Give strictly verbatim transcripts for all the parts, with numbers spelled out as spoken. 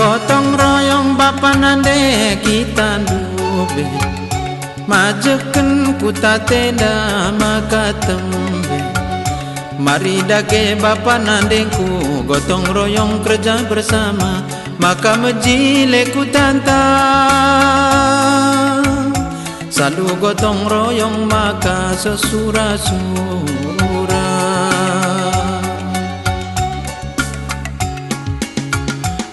Gotong royong bapa nande kita ndube, majeken kuta tenda maka tembe. Mari dage bapa nandengku, gotong royong kerja bersama, maka mejile kutanta. Salu gotong royong maka sesura-sura.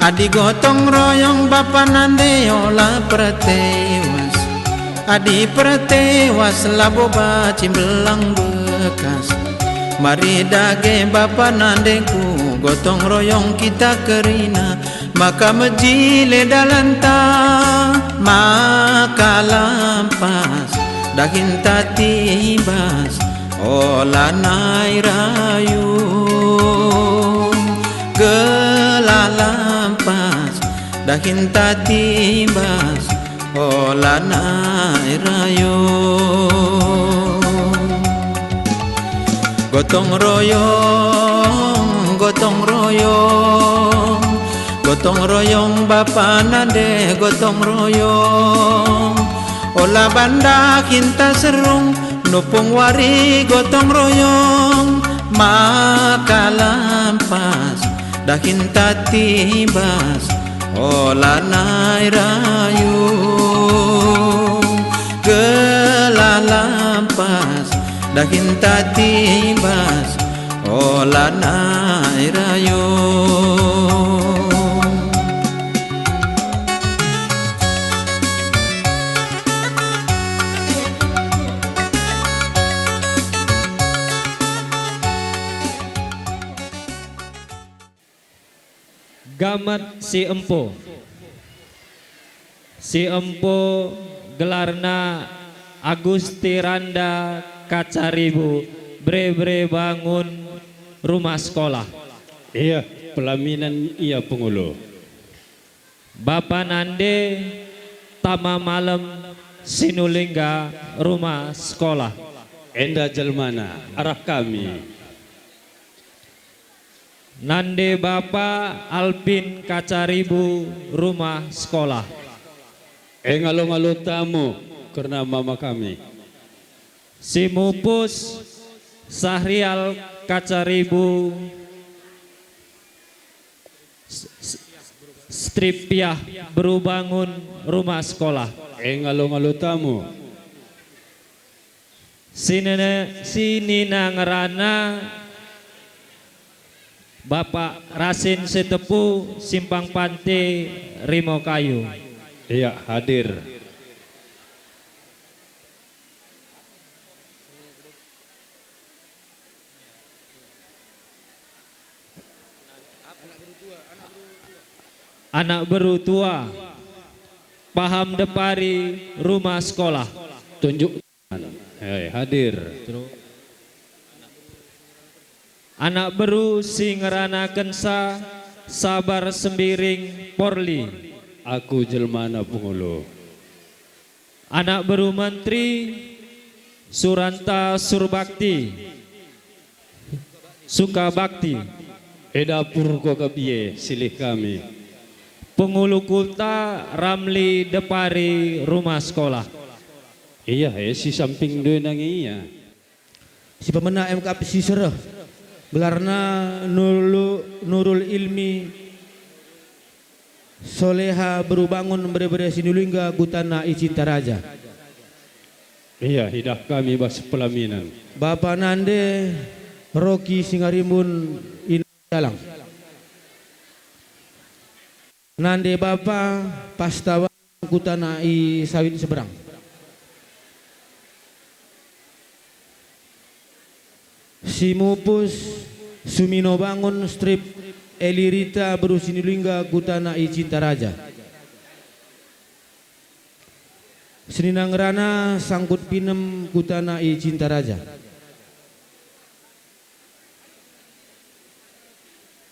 Adi gotong royong bapa nande ola pertewas, adi pertewas labo banci mbelang bekas. Mari dage bapa nandengku, gotong royong kita kerina, maka mejile dalanta, maka lampas dahinta timbas, ola nai rayo. Gelah lampas dahinta timbas, ola nai rayo. Gotong royong, gotong royong, gotong royong bapa nande gotong royong. Ola bandahinta serung, nupung wari gotong royong, maka lampas dahinta timbas, ola nai rayo. Gelah lampas dahinta timbas, ola nai rayo. Gamat si empo. Si empo gelarna Agusti Randa Kacaribu, bere-bere bangun rumah sekolah. Ia, pelaminan ia pengulu. Bapa nande tama malem Sinulingga rumah sekolah. Enda jelmana, arah kami. Nande bapa Alpin Kacaribu rumah sekolah. E ngalo-ngalo tamu kerna mama kami. Si mupus Sahrial Kacaribu, s-, s-, Stripiah beru bangun rumah sekolah. E ngalo-ngalo tamu. Sinina, sinina ngerana Bapak Rasin Sitepu, Simpang Pante, Rimo Kayu. Ia, hadir. Anak beru tua, paham depari rumah sekolah. Tunjuk. Hei, hadir. Anak beru si ngeranakensa Sabar Sembiring Porli. Aku jelmana pengulu. Anak beru menteri Suranta Surbakti. Sukabakti. E dapur ko kabie silih kami. Pengulu kuta Ramli depari rumah sekolah. Ia, e, si samping due nangi ia. Si pemena M K P si sereh, gelarna Nulu-, Nurul Ilmi Soleha beru bangun bere-bere Sinulingga kutana i Cintaraja. Ia, idah kami bas pelaminan. Bapa nande Roki Singarimbun i Jalang. Nande bapa Pasta kutana i Sawit Seberang. Si mupus Sumino bangun strip Elirita beru Sinulingga kutana i Cintaraja. Senina ngerana sangkut pinem kutana i Cintaraja.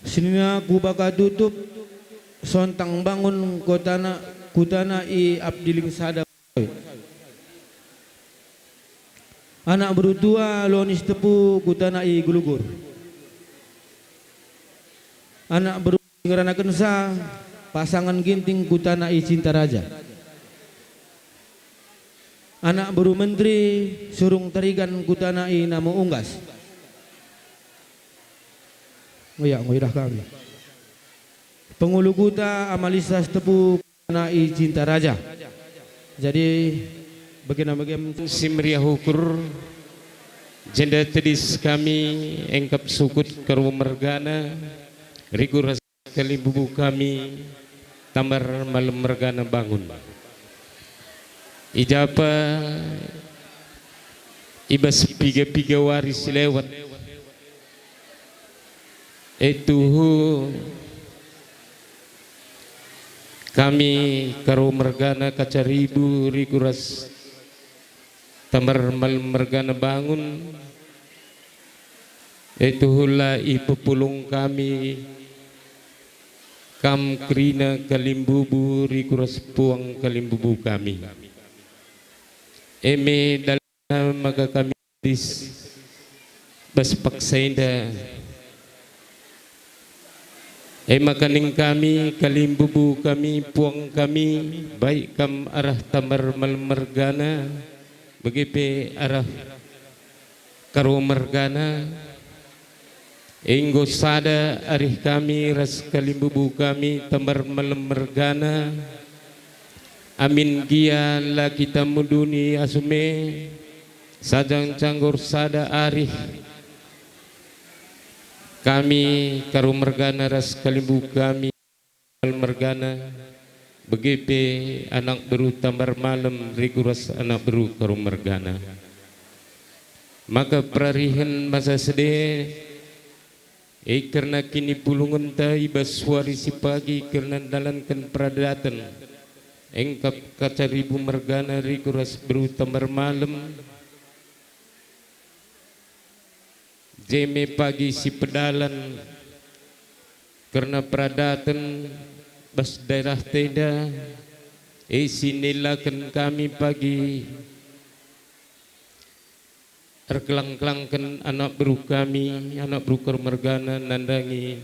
Senina kubaka tutup sontang bangun kotana, kutana i Abdiling sada. Anak beru tua Lonis Tepu kutana i Gulugur. Anak beru ngeranakensa Pasangen Ginting ku tanai Cinta Raja. Anak beru menteri, Surung Tarigan ku tanai Namo Unggas. Ngoyak, ngoyak dah kami. Pengulu kuta Amalisa Sitepu ku tanai Cinta Raja. Jadi, bagena bagem si meriah ukur, jenda tedis kami engkap sukut Karo mergana, Riku ras kalimbubu kami, Tambar Malem mergana bangun. I japa, i bas piga-piga wari si lewat, e tuhu kami Karo mergana Kacaribu, Riku ras Tambar Malem mergana bangun, e tuhu la ipepulung kami kam kerina kalimbubu, Riku ras puang kalimbubu kami. E me dalanna maka kami tedis bas paksa enda. E maka ning kami, kalimbubu kami, puang kami, baik kam arah Tambar Malem mergana, bage pe arah Karo mergana, enggo sada arih kami ras kalimbubu kami Tambar Malem mergana, amin gia la kita muduni asum e, sajang canggur sada arih kami Karo mergana ras kalimbubu kami mergana, bage pe anak beru Tambar Malem, Riku ras anak beru Karo mergana. Maka perarihen masa sede, e kerna kinipulungenta i bas wari si pagi kerna ndalanken peradaten, engkap Kacaribu mergana, Riku ras beru Tambar Malem, je me pagi si pedalan kerna peradaten bas daerah enda, e si nilaken kami pagi erkelang-kelangken anak beru kami, anak beru Karo mergana nandangi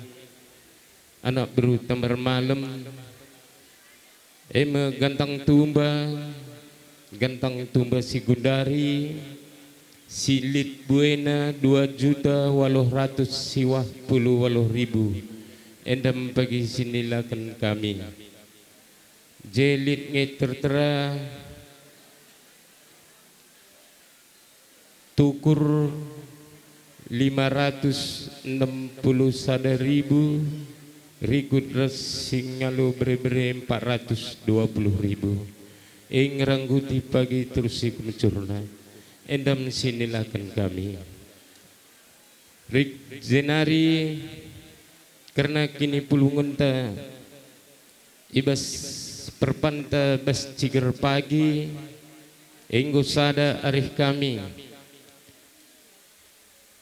anak beru Tambar Malem, e me gantang tumba, gantang tumba si gundari, si lit buena dua juta waluh ratus siwah puluh waluh ribu, enda me pagi si nilaken kami. Je lit nge tertera tukur lima ratus enem puluh sada ribu, rikut ras si ngalo bere-bere empat ratus dua puluh ribu. E ngerangguti pagi terus si kemencurna, enda me si nilaken kami. Rik jenari kerna kinipulungenta i bas perpanta bas ciger pagi, enggo sada arih kami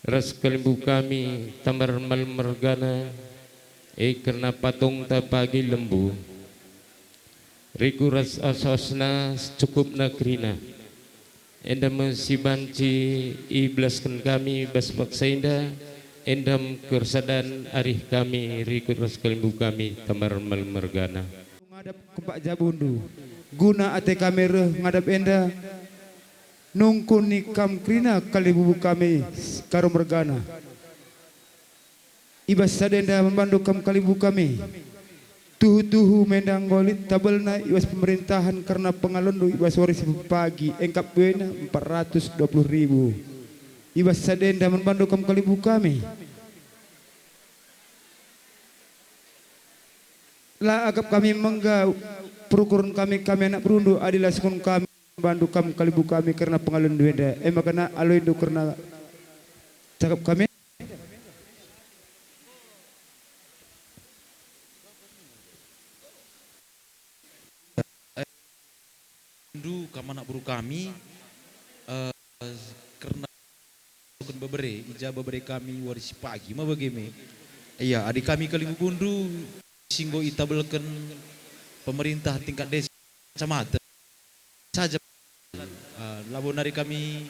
ras kalimbubu kami Tambar Malem mergana, e kerna patungta pagi lembu. Riku ras asa-asana secukupna kerina. Enda me si banci ibelasken kami bas paksa enda, enda me kersada arih kami rikut ras kalimbubu kami Tambar Malem mergana. Ngadap kempak jabundu, guna ate kami reh ngadap enda, nungkun ni kam kerina kalimbubu kami Karo mergana. I bas sada enda man bandu kam kalimbubu kami. Tuhu-tuhu me enda enggo lit tabelna i bas pemerintahen kerna pengalonndu i bas wari si pagi, engkap buena empat ratus dua puluh ribu. I bas sada enda man bandu kam kalimbubu kami. La akap kami mengga perukuren kami, kami anak berundu, adi la sungkun kami man bandu kam kalimbubu kami kerna pengalonndu enda. E maka na aloindu kerna cakap kami. Ndu kam anak beru kami, eh, kerna bebere, i ja bebere kami wari si pagi, ma bage me. Iya, adi kami kalimbubundu si enggo itabelken pemerintah tingkat desa, kecamatan saja, eh, labo nari kami,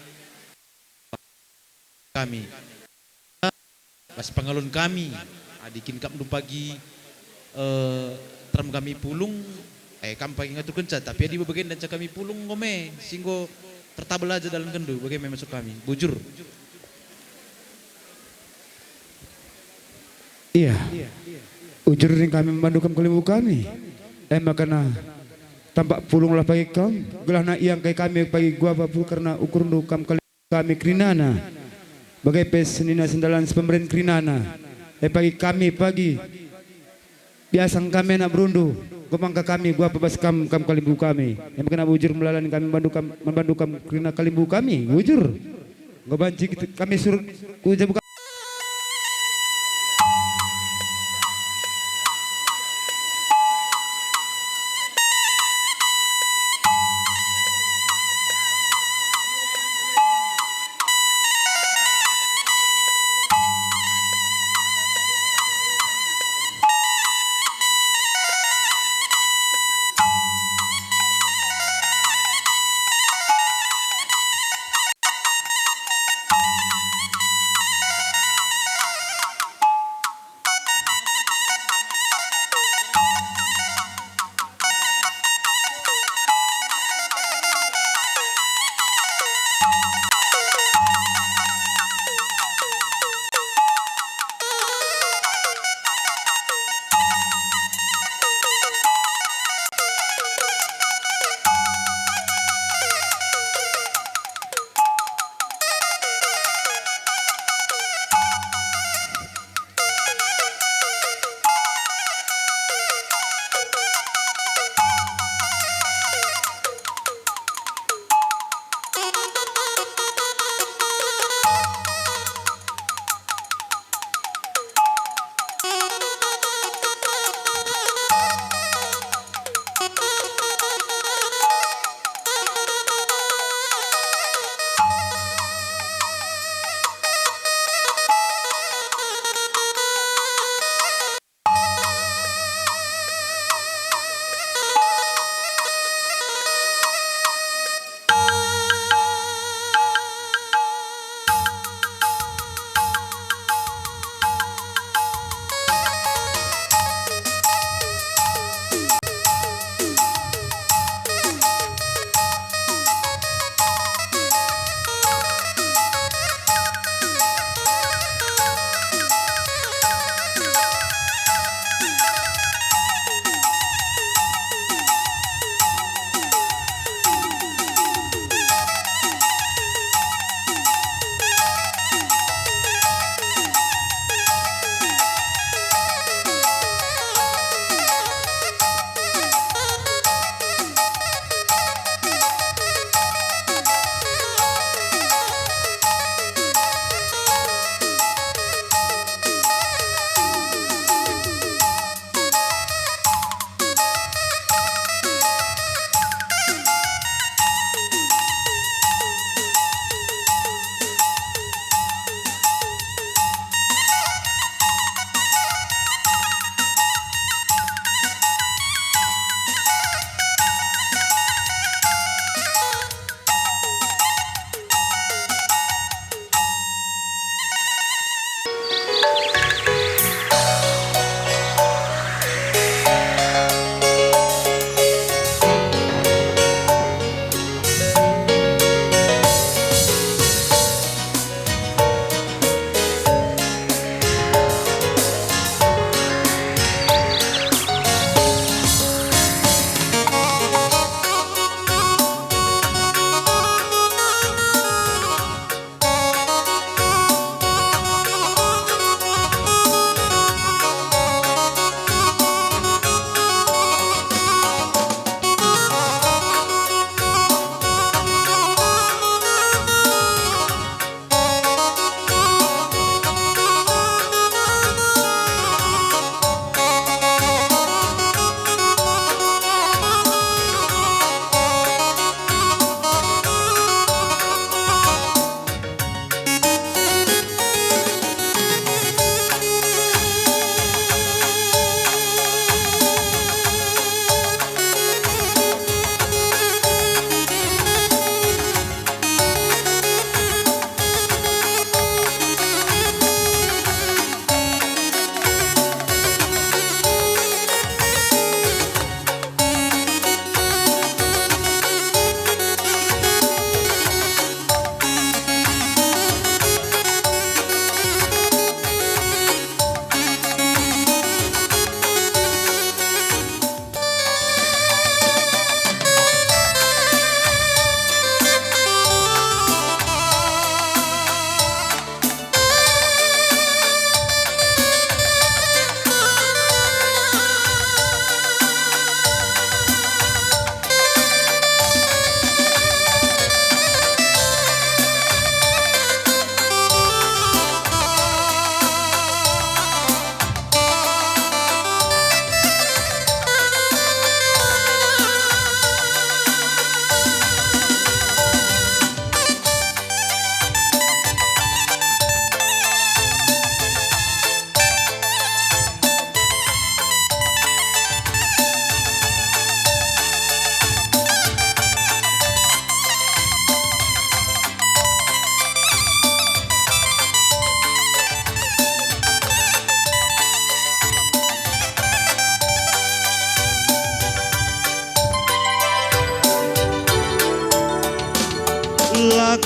kami. Bas pengalon kami, adi kin kap ndum pagi, eh, Terem kami pulung, eh, kam pagi ngaturkenca, tapi adi bagenda nca kami pulung enggo me, si enggo tertabel aja dalankenndu, bage me masuk kami, bujur. Iya, ujur ning kami man bandu kam kalimbubu kami. E maka tampak pulunglah pagi kam, gelahna iangkai kami pagi guapa pul kerna ukurndu kam kalimbubu kami kerinana. Bage pe senina sendalan si pemeren kerinana. E pagi kami pagi biasa kami anak berundu, enggo mangka kami guapa bas kam, kam kalimbubu kami. E maka bujur melala ning kami man bandu kam, man bandu kam kerina kalimbubu kami, bujur. Enggo banci kit-, kami surut ku jabu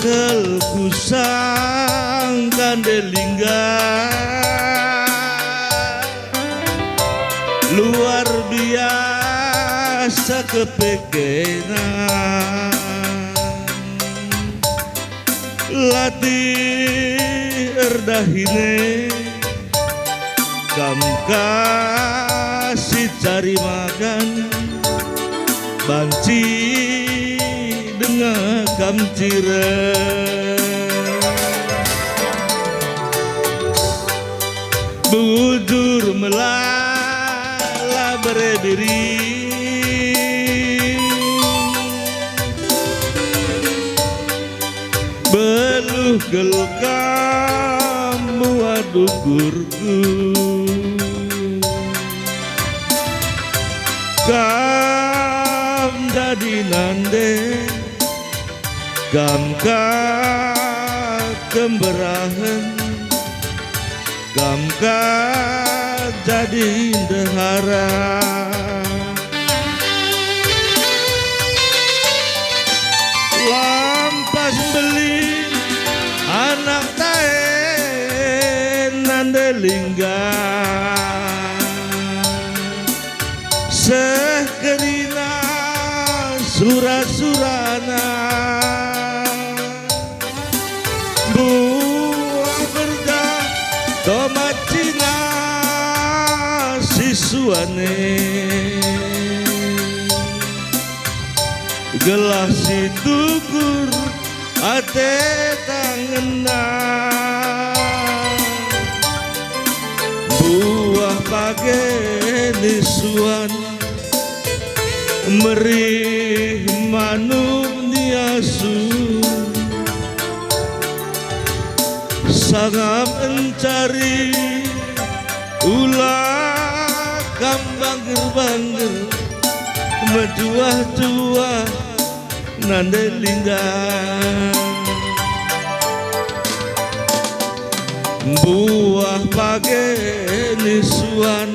Kal kusangka nde lingga, luar biasa kepekena. Latih erdahine, kam ka si cari makan, banci denga kam cireng. Bujur melala bere biri, beluh kal kam muat ukurku. Kam jadi nande, kam ka kemberahen, kam ka jadi ndehara. Lampas mbelin anak tae nande lingga, seh kerina sura-surana. Buah bergah tomat cina sisuane, gelah si tukur ate ta ngena. Buah page nisuan, merih manuk ni asu, sangap encari ula kam bangger-bangger, mejuah-juah nande lingga. Buah page nisuan,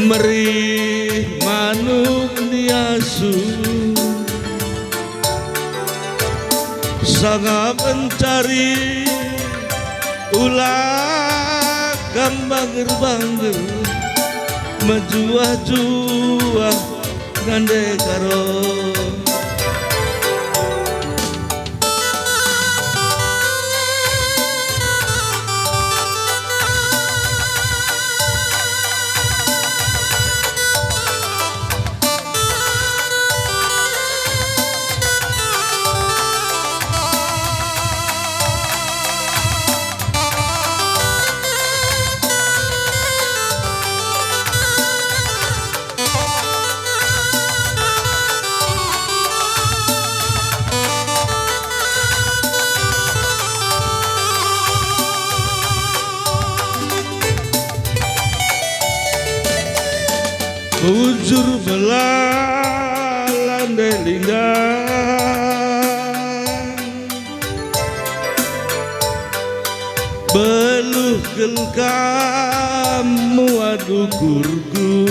merih manuk ni asu, sangap encari ula kam bangger-bangger, mejuah-juah nande karo. Bujur melala nande lingga. Beluh kal kam muat ukurku.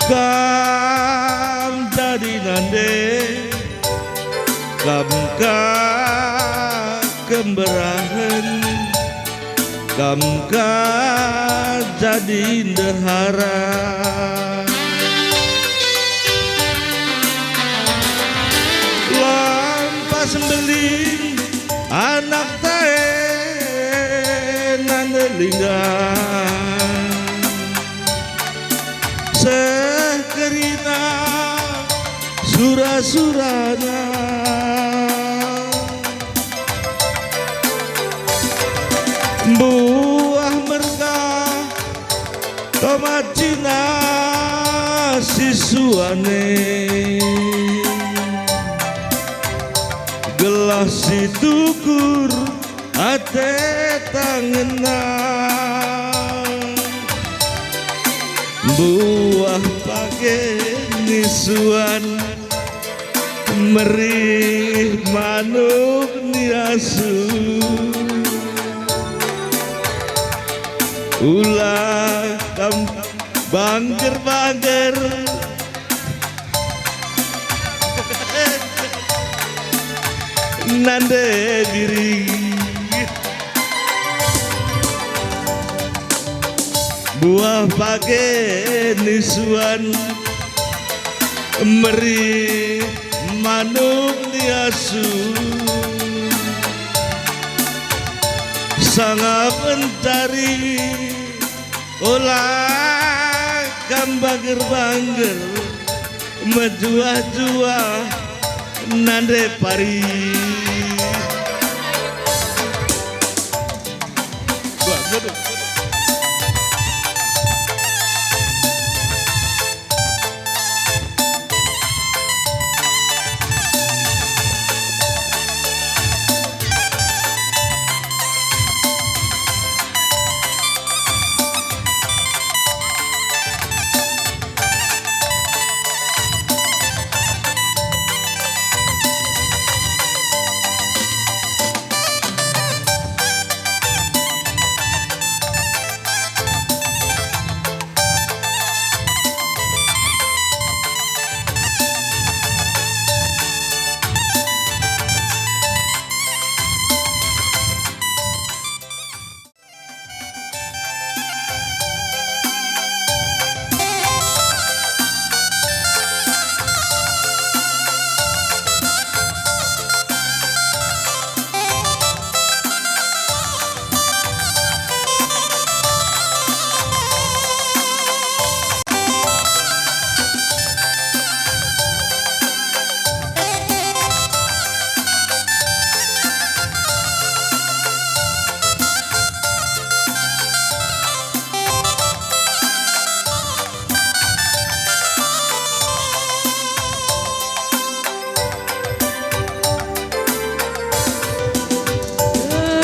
Kam jadi nande, kam ka kemberahen, kam ka jadi ndehara. Lampas mbelin anak tae nande lingga, seh kerina sura-surana. Buah mergah tomat cina sisuane, gelah si tukur ate ta ngena. Buah page nisuan, merih manuk ni asu. Ula kam bangger-bangger, nande diri. Buah page nisuan, meri manuk niasu, sangap entari, ola kam bangger-bangger, mejuah-juah nande pari. Wah, waduh.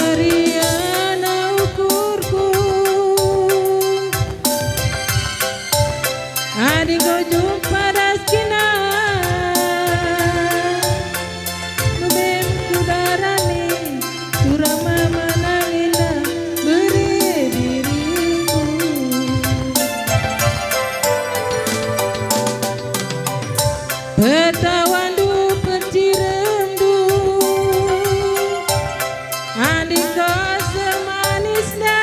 Kerina ukurku, adi enggo jumpa ras kena. Lubem kudarani, turang mama nangina, bere diriku. Petawandu, peciremndu, adi enggo semanisna.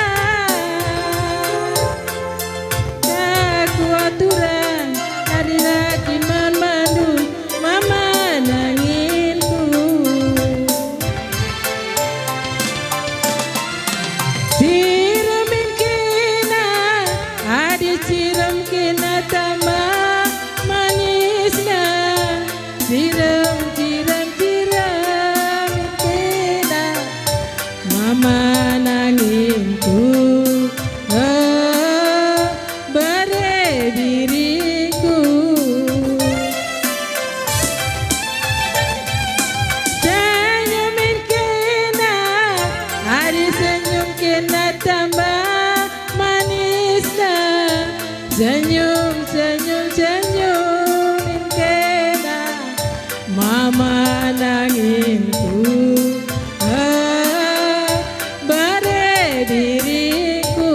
Aku aturan adi la kin man bandu mama nanginku. Cirem kena, adi cirem kena tambah manisna. Cirem, cirem, cirem kena. Mama nanginku, eh, bere diriku. Senyumin kena, adi senyum kena tambah manisna. Senyum, senyum, senyumin kena. Mama nanginku, ah, bere diriku.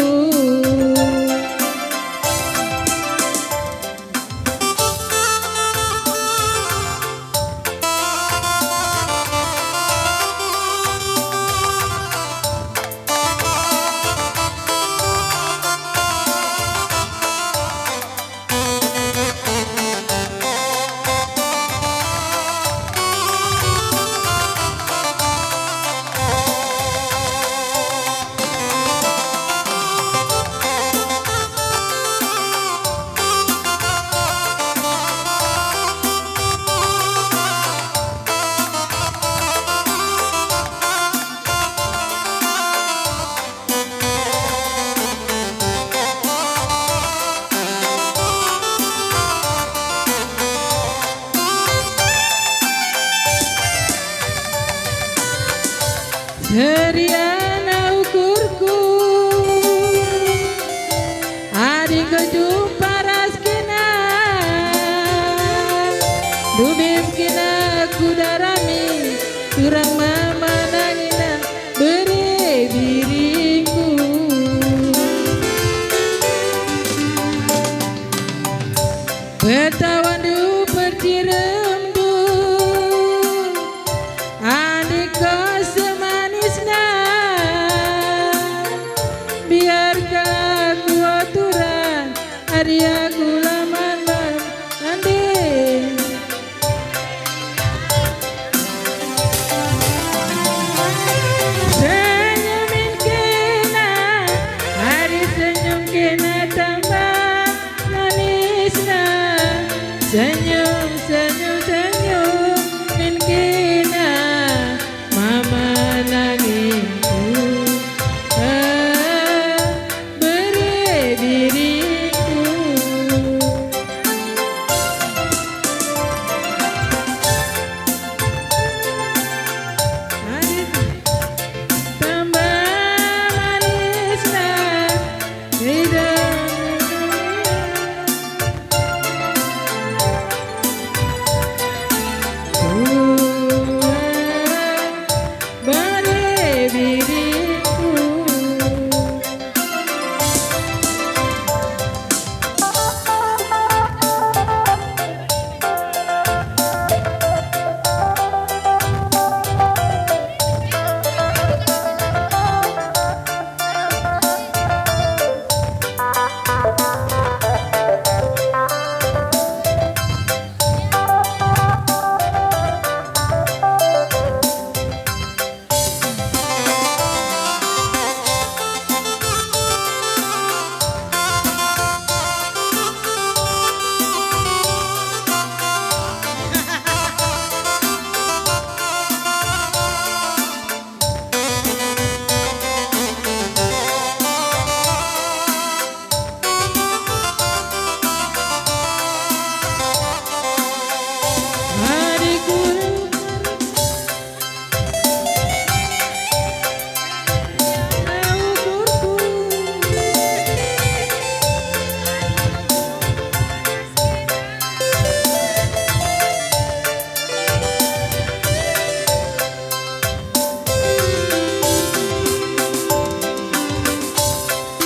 Ia kula man bam ande. Senyumin kena, ari senyum kena tambah manisna. Senyum, senyum, senyumin kena, mama nangingku. Ah, bere biringku. Arit tambah manisna lidah. Tuhan, bere biringku.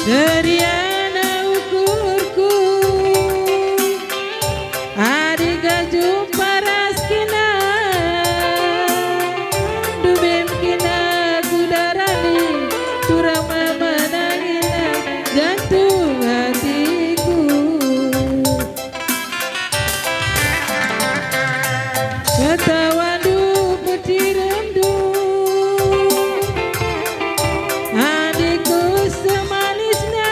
Deriana ukurku, adi gajum paras kena, dubem kena kudarani, turang mama nangina jantung hatiku. Ketawandu pecirendu, adikku semanisna,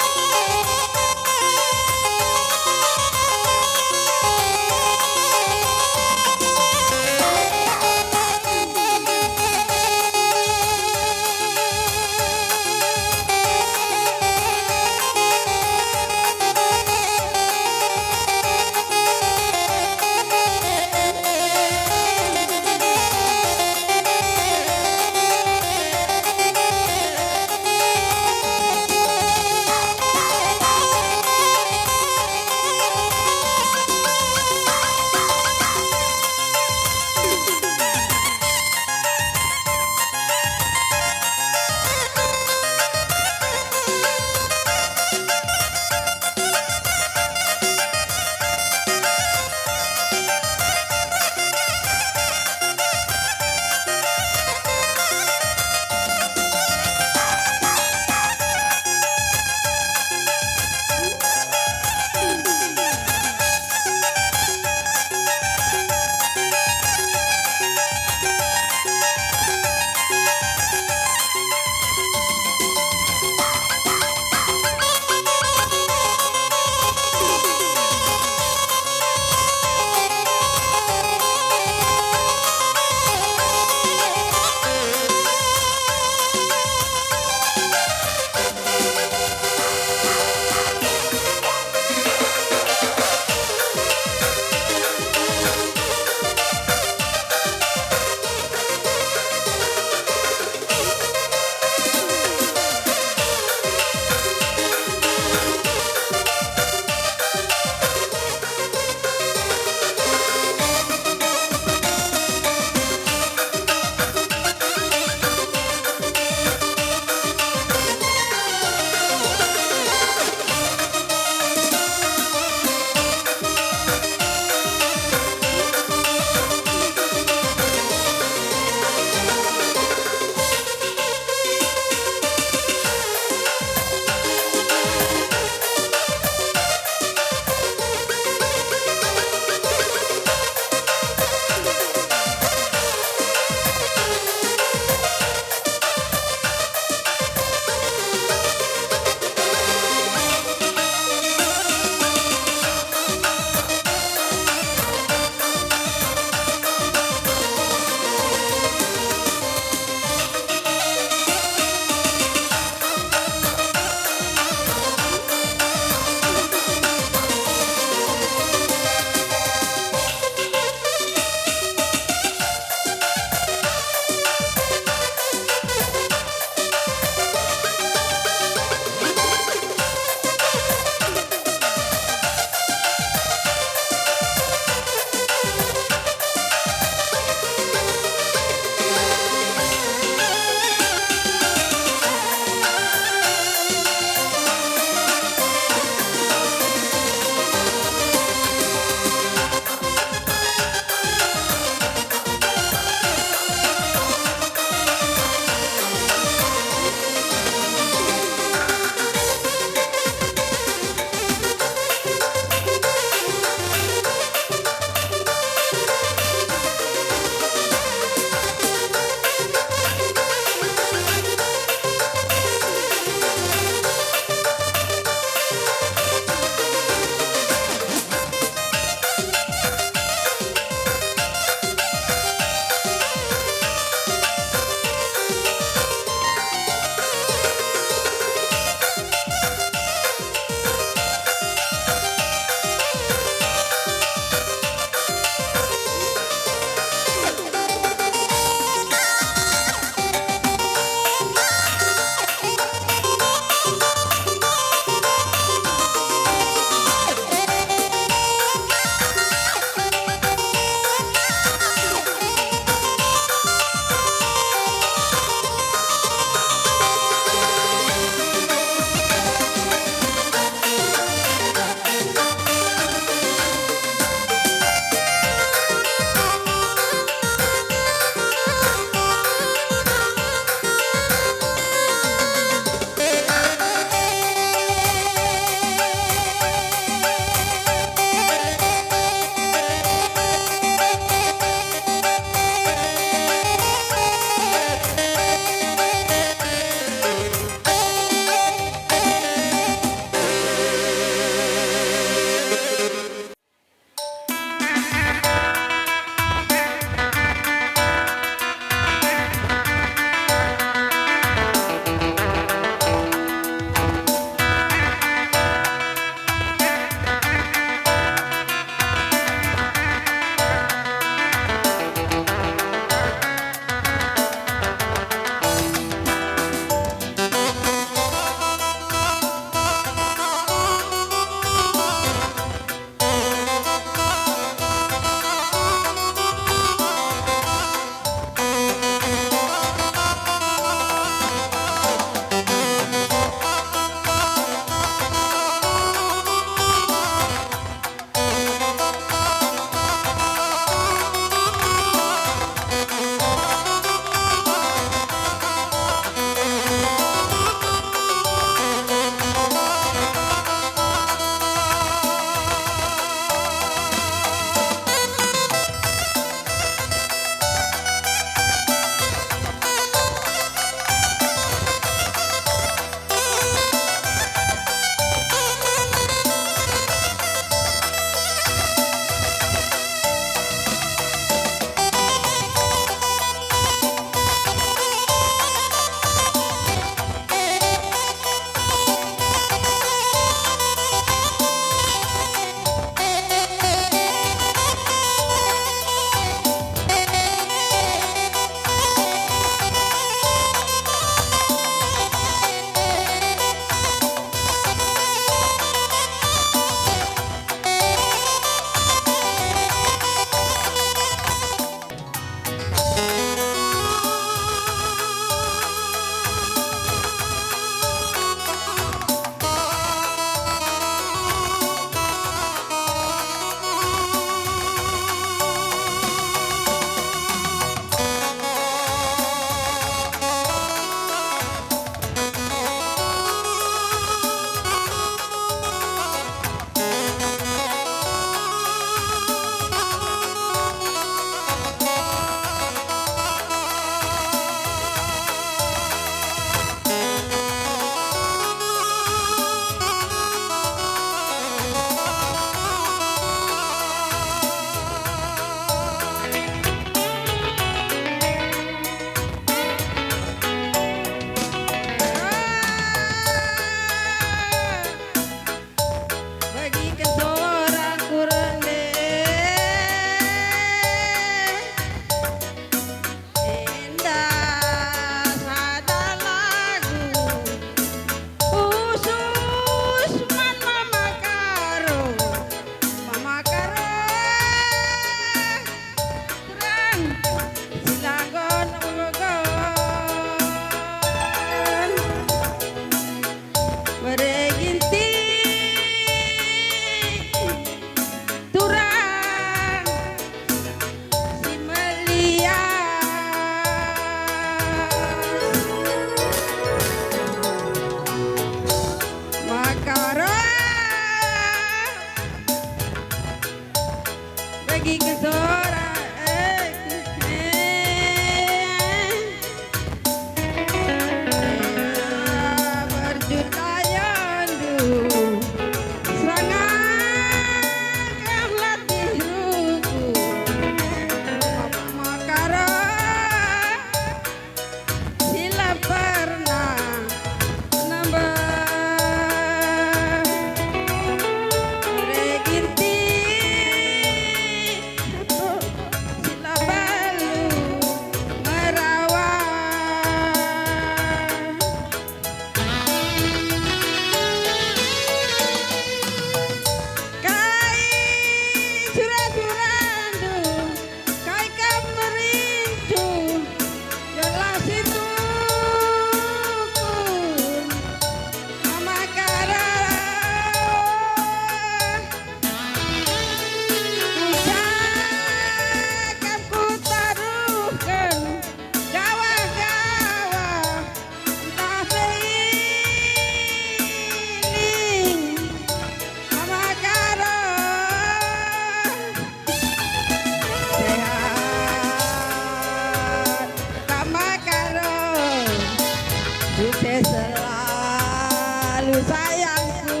sayangku.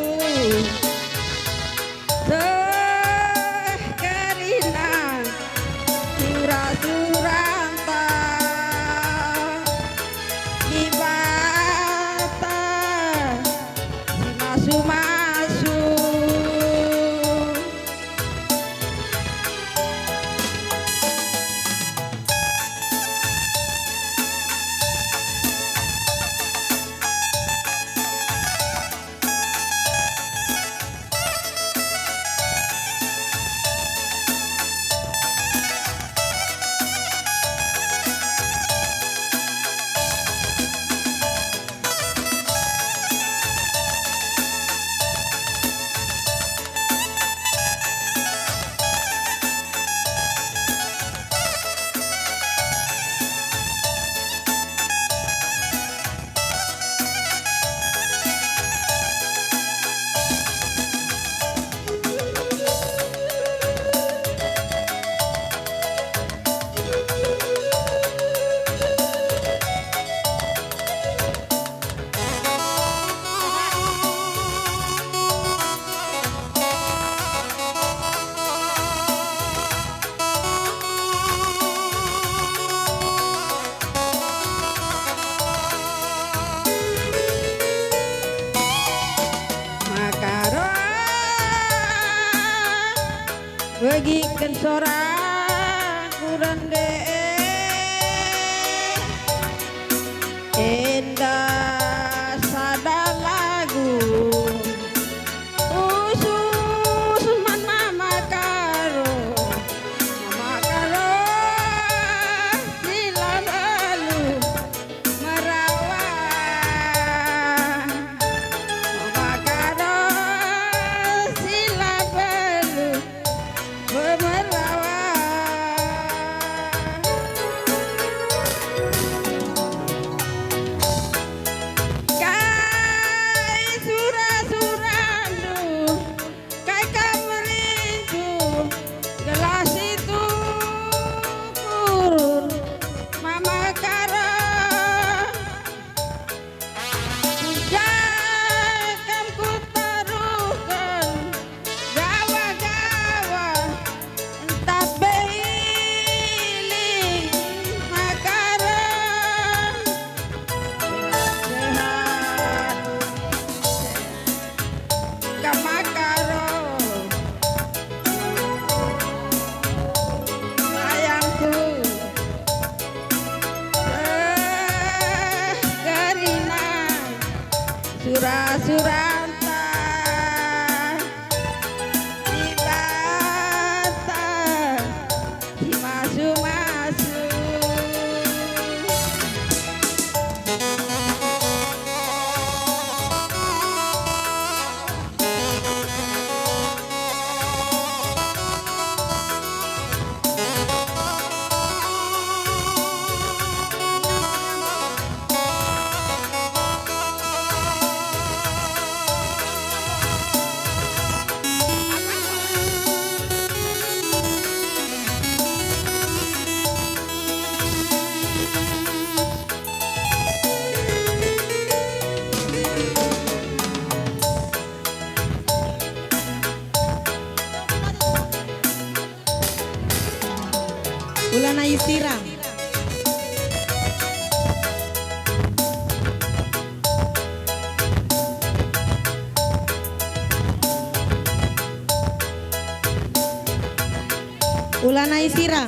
Seh kerina sura-suranta Dibata si masu-masu. Maka roh begiken soraku rende. Enda sada lagu khusus man Mama Karo, Mama Karo si la nggeluh merawa, Mama Karo si la nggeluh Pemerawa. Kai sura-surandu, kai kam rindu, gelah situkur Mama Karo. Janah kam kutaruhken gawa-gawa, ntah pe iling Mama Karo. Sehat-sehat. Mama Karo, sayangku, eh, kerina sura-suranta Dibata si masu-masu. Ulana Yusira. Ulana Yusira.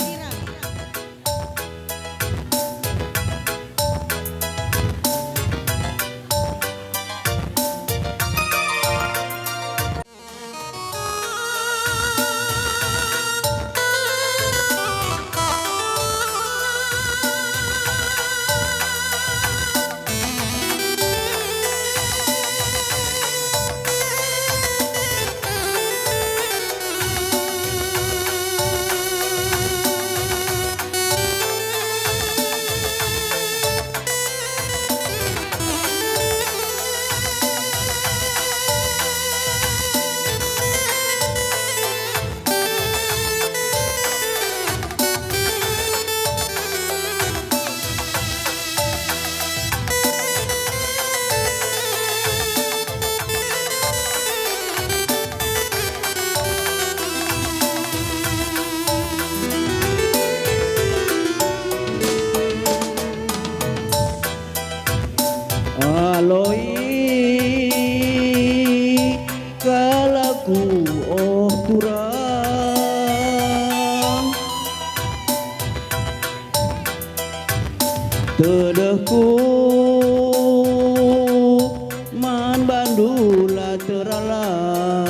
teralang.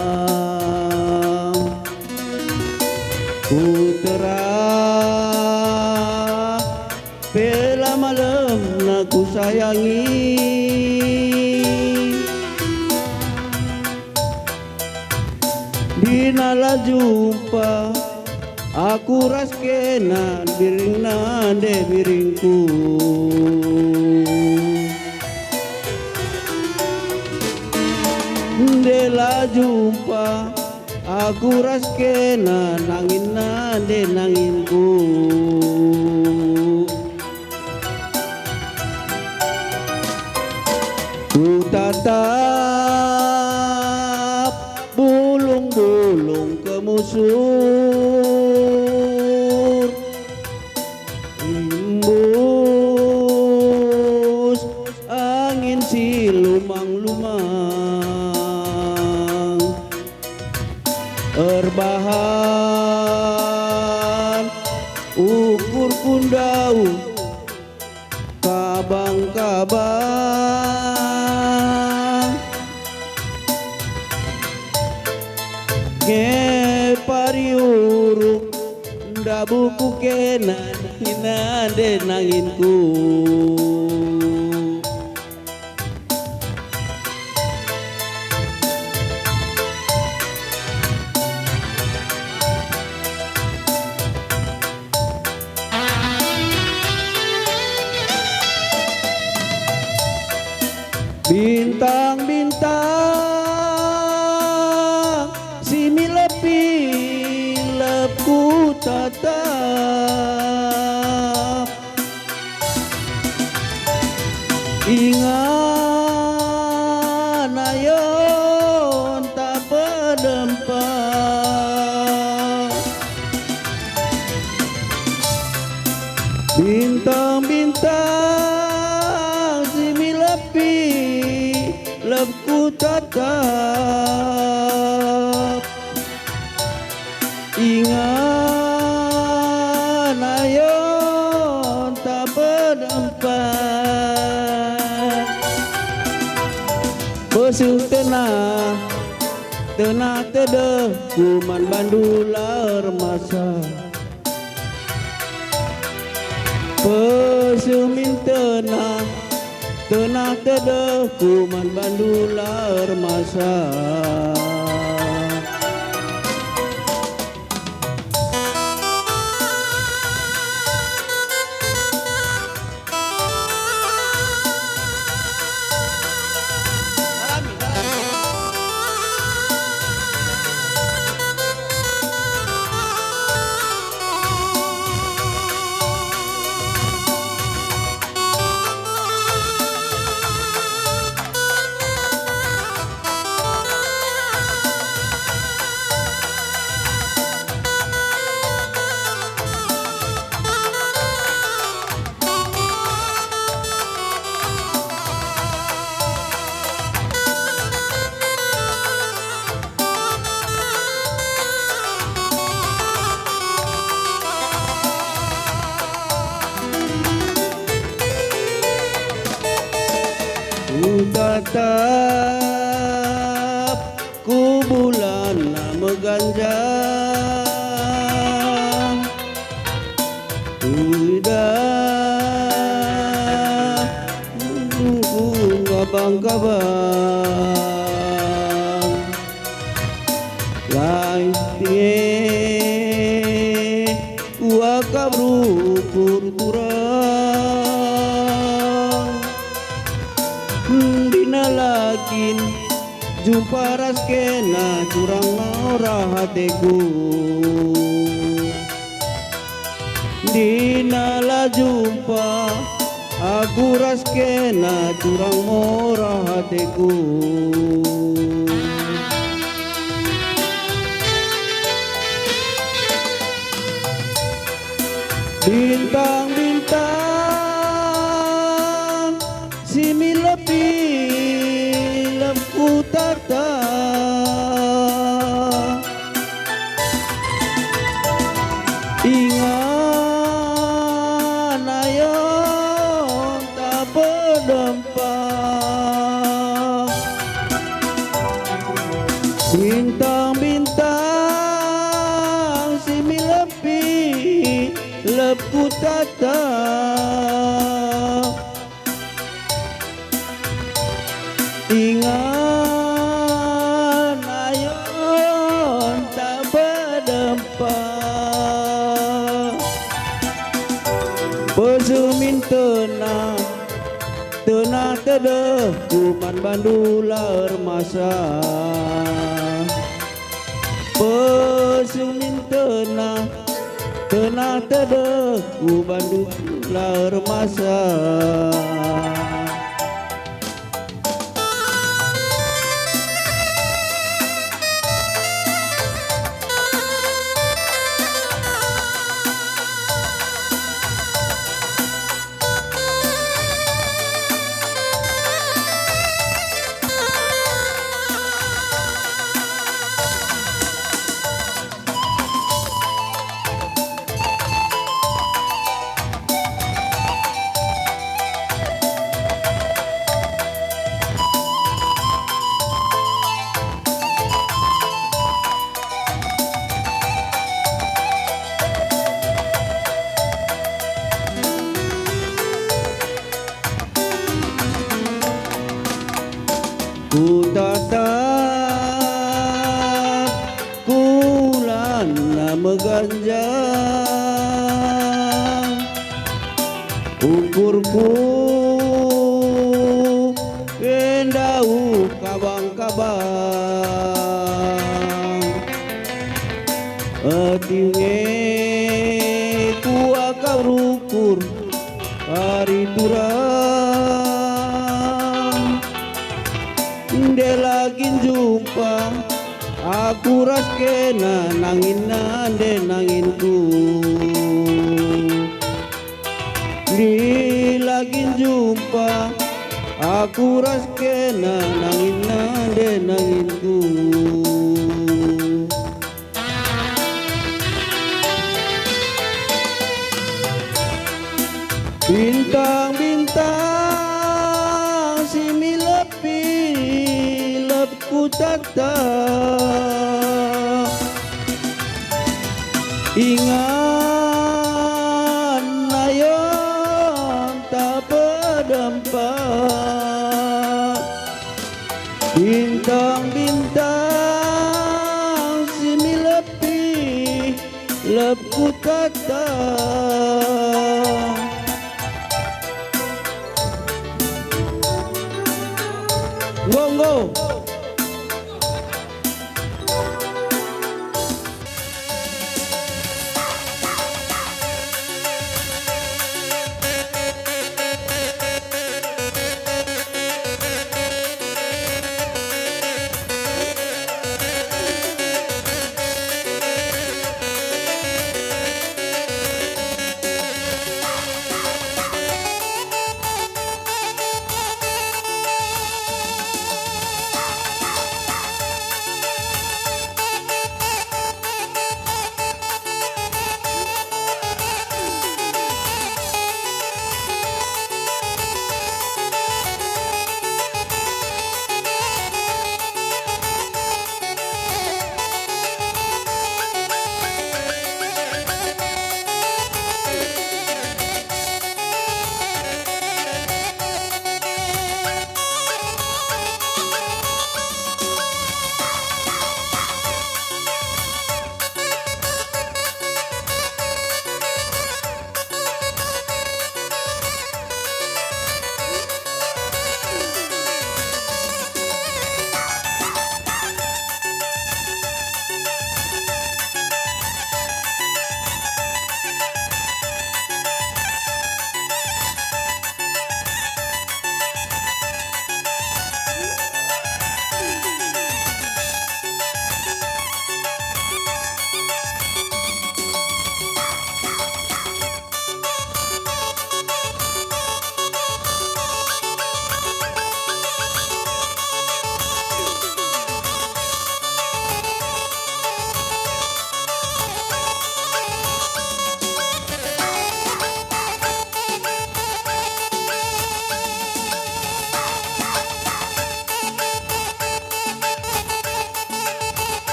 Ku terang pe la malem na kusayangi. Dina la jumpa aku ras kena, biringna nde biringku. Nde la jumpa aku ras kena, nanginna nde nanginku. Kutatap bulung-bulung kemusur, imbus angin si lumang-lumang. Erbahan ukurku ndauh kabang-kabang. Ngepari uruk ndabuhku kena, nande nanginku. Bintang-bintang si milep-milep kutatap. Ingan ayo ntah pedempa. Bintang-bintang si milep-milep kutatap. Ingan ayo ntah pedempa. Peseh tenah, tenah tedehku man bandu la ermasa. Peseh min tenah, tenah tedehku man bandu la ermasa. Kutatap ku bulan meganjang. Udah ku abang-kabang. Lai nge kuakap rukur turang. Ndina la kin jumpa ras kena, curang mora ateku. Ndina la jumpa aku ras kena, curang mora ateku. Bintang-bintang si milep-milep kutatap. Ingan ayo ntah pedempa. Bintang-bintang si milepi lebku tatap. Ingan ayon tak bedempa. Pesumin tenah, tenah tedeh kuman bandu la ermasa. Pesumin tenah, tenah tedeh kuman bandu la ermasa. Kutatap kulana meganjang, ukurku enda ukabang-kabang. Ati nge kuakap rukur ari turang. Nde lagi njumpa aku ras kena nangin nande nanginku. Nde lagi njumpa aku ras kena nangin nande nanginku. Bintang-bintang si milepi lebku tatap. Ingan ayon tak pedempat. Bintang-bintang si milepi lebku tatap.